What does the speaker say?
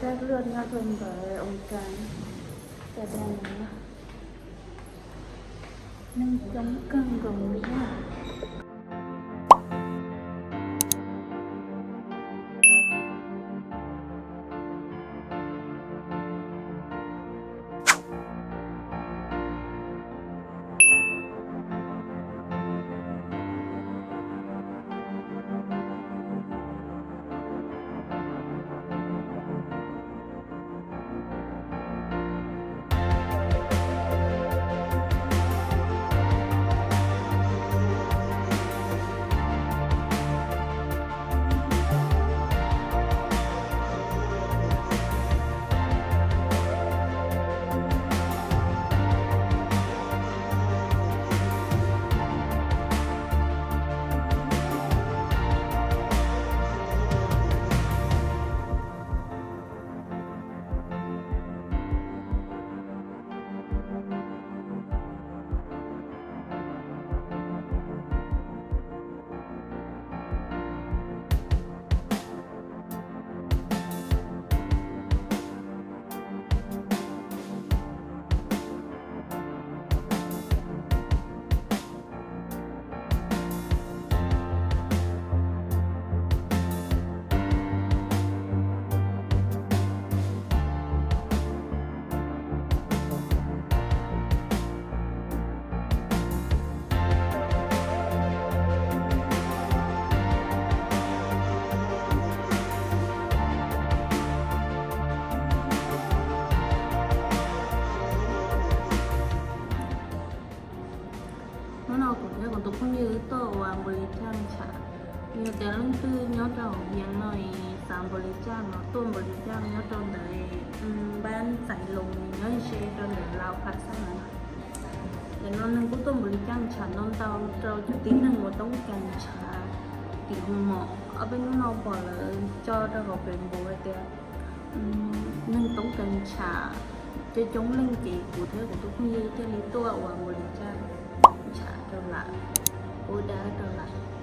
Zaj luaj nyob rau ntawm ua cas, cas dag no, neeg coob kawg nkaus li na. Hnub no kuv thiab kuv tus phooj ywg tuaj ua npaum li cas ntshav. Yog tias leej twg nyob rau hauv Vias no es xav npaum li cas no tuaj npaum li cas nyob rau ntawd, npab ntxais los nyob ze rau ntawm Lao Plaza na. Ntawm no neeg kuj tuaj npaum li cas ntshav ntau ntau rau cov tib neeg uas toob kas ntshav tim Hoo Mom. Ob peb hnub no pom lawv tso rau hauv Facebook hais tias neeg toob kas ntshav coob coob leej ces kuv thiab kuv tus phooj ywg thiaj li tuaj ua npaum li cas ntshav rau lawv, ua dab rau lawv.